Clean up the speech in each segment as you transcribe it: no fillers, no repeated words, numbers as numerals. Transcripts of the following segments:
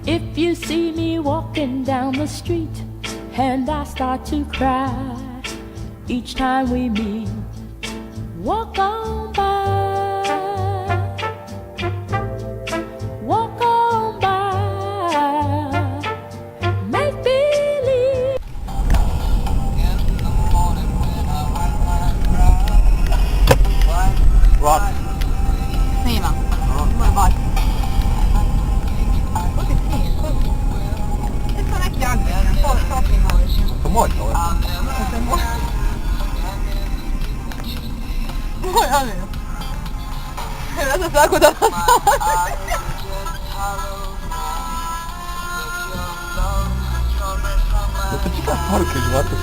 If you see me walking down the street and I start to cry each time we meet, walk on by, walk on by, make believe. What? Snima. Moj bak. Isto neki agresivni, to shopping ali. To moj to je. Moj agresivni. Ja sam tako da... Da ti čitaš poruke života si.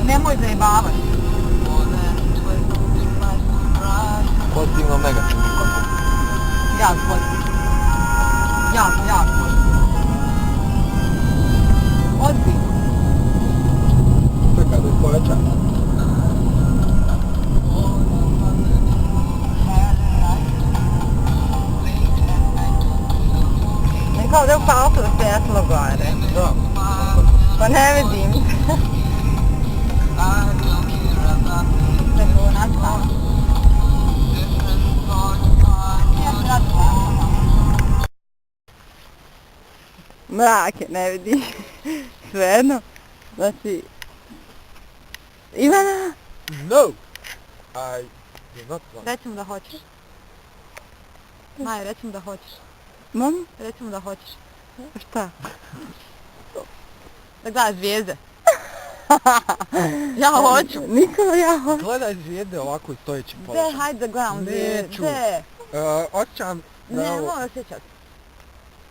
Nemoj zajebavati. Pozitivno negativni kontakt. Jako pozitivno. Jako pozitivno. Ozbiljno. Čekaj da je poveća. Ne kao da je upalo da svjetlo gore. Da. Pa ne vidim. Preko nastavno. Mrak je, ne vidi. Svejedno. Znači... Ivana! No! I do not want. Recimo da hoćeš. Maja, recimo da hoćeš. Recimo da hoćeš. Šta? Da gledaš zvijezde. Ja hoću. Nikola, ja hoću. Gledaj zvijezde ovako i stojeći položaj. De, hajde da gledam zvijezde. Neću. De. Osjećam da Ne, ovo... moram osjećat.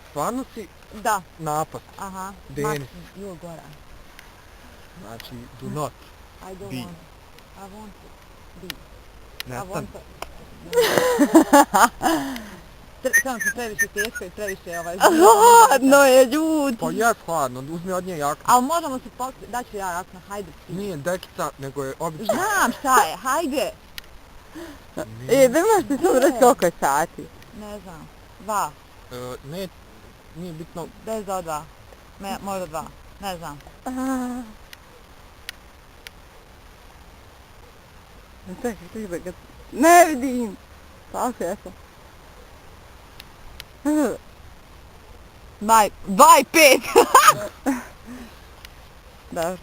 Stvarno si Da. napad. Aha. Denis. Ju, gora. Znači, do not. I don't Be. want. I want to be. I Nestan. want to... Samo ti previše teško i previše ovaj... Hladno je, ljudi. Pa jes hladno, uzmi od nje jaknu. Ali možemo se pokriti, daću ja jakna, hajde. Nije dekica, nego je obična. Znam šta je, hajde. Idemo ti sam reći koliko je sati. Ne znam, 2, Ne, nije bitno. bez do 2, možda 2, ne znam. Ne vidim. Tako je to. Bye, 5. Da,